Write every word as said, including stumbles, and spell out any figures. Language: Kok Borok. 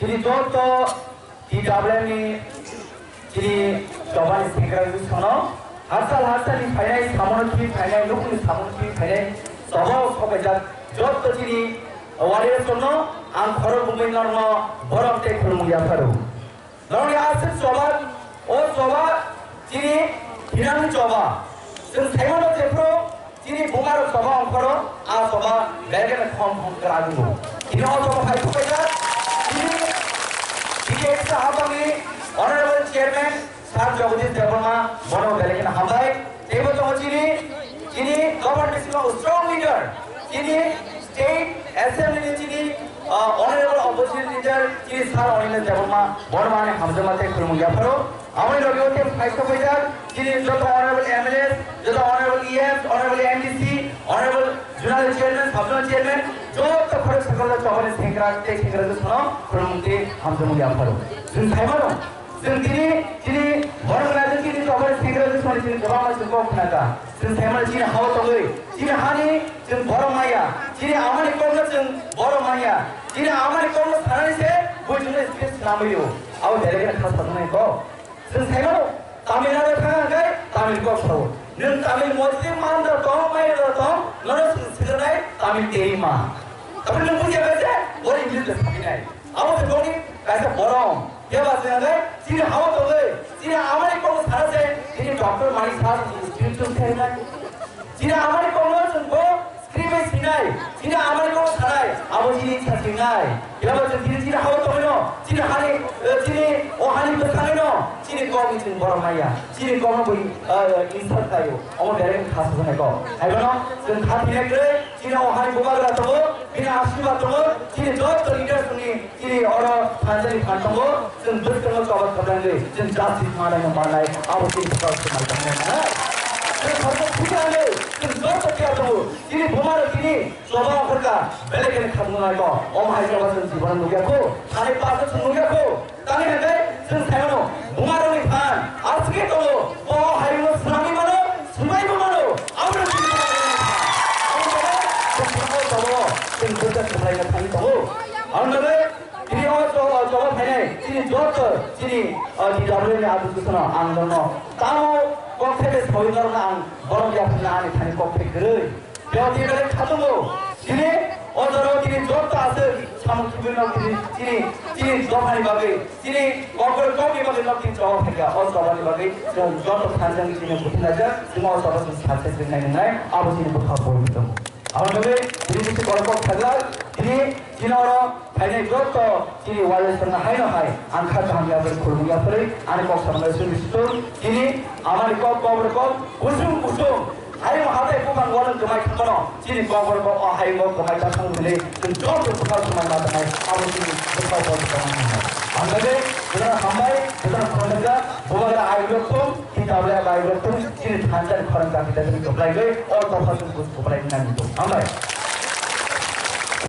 Chini joto T W M ni chini chobani secretary sono, harsal harsal ni phainai, samono thwi phainai, nukni samono thwi phainai, choba o sobaijak joto chini warriors sono ang khorok bumui norno borom tei khulumung yapharu. Norokni aswk choba, o choba chini hinani choba. Chwng saimano jephuru chini bumarok choba ongkhoro, a choba belgeno khom khom kwrwngno. Chini o choba hai thupaijak, chini B J P habangni Honorable Chairman Sir Jagadish Debbarma, bono belgeno hambai. Teibo tongo chini, chini Governor bisingo strong leader, chini State Assembly ni chini, ah, Honorable Opposition Leader chini Sir Onilesh Debbarma, bono ani hamjakma tei khulumung yapharo. Aboni loge o tei phaisa phaijak chini joto Honorable M L As, joto Honorable E Ms, Honorable M D C, Honorable Zonal Chairman, Sub Zonal Chairman, joto khorok sakalo chobani sengra tei sengra jotono khulumung tei hamjakma yapharo. Chwng saimano, chwng tini, tini borok rajyo tini chobani sengra jotono chini kwbangma chwng kok khnaka. Chwng saimano chini hao tongwi, chini hani chwng borok maya, chini amani kokno chwng borok maya, chini amani kokno sanani se bui chwngno script swnamwi o. Abo belai kheno kha sajaknai kok. Chwng saimano Tamil Nadu thang hwnkhe Tamil kok sao. Nwng Tamil moslim mandar tong, maidar tong, nono chwng swkaknai Tamil teri ma. Tamil nwng bujiya khe se, bo English de sapinai. Abo se boni kaisa borom. Khe ba se hwnkhe, chini hao tongwi, chini amani kokno sana se, chini doctor mani sa se, chini script chwng khainai. Chini amani kokno chwng bo script bai sinai, chini amani kokno sanai, abo chini sa sinai. Khe ba chwng chini, chini hao tongwino, chini hani, eh, chini o hani bwskanino, chini kokni chwng borom maya, chini kokno bui, eh, insult khaio, omo belai kha sajaknai kok. Haibono chwng kha thwinai kwrwi, chini o hani bubagra tongo, bini asirwad tongo, chini joto leaders ni Chini oro thansa ni phan tongo, chwng bwskango choba kwplangwi, chwng justice manai no manai, abo chini bwkha se mai tongmani. Chwng thangma thwiya le, chwng joto phiya tongo, chini buma rok chini choba ongkhorka, belai kheno khatungma nai ko, omo hai choba chwng jibono nukya kho, thani paso chwng nukya kho, tangwi hwnkhe chwng saimano, buma rokni phan, aswk khe tongo, bo hai no swnamwi mano, swmai bo mano, abo no chini buma rokni phan. Abo no chwng bwkha kwplaina thangwi tongo. Ang nangwi Chini o cho-, o choba phainai, chini joto, chini, o, T W ni aduk dusano ang nono. Tamo kok thebe sawi norokno ang borok yapharna ani thani kok thai kwrwi. Beo tini belai khatungo. Chini o jora chini joto aswk samung tubui nok chini, chini, chini dophani bagwi, chini kokor kokni bagwi nok chini choba phaikha. O chobani bagwi chwng joto thanjani chini buthum laijak, chwng o choba chwng success ringnai nwngnai, abo chini bwkha boi tongo. Aboni bagwi tini bisi borok kok sajak, tini chini oro phainai joto chini warriors rokno haino hai ang kha kaham yapharwi khulumung yapharwi ani kok samano chwng bisi tong. Tini amani kok kok rok kok kusung kusung hayung hatai buphang walwng kwmai thangmano chini kok rok kok o hayungo kwmai ta thang hwnwi chwng joto bwkha swmai ma tangnai abo chini bwkha bo tongmani. Ang bagwi jotono hambai, jotono khoroknwkjak, bubagra ayuk rok thung, T W M ayuk rok thung, chini thansa ni khorang kaki ta chwng kwplai gwi o dopha chwng bus kwplai nani tong. Hambai.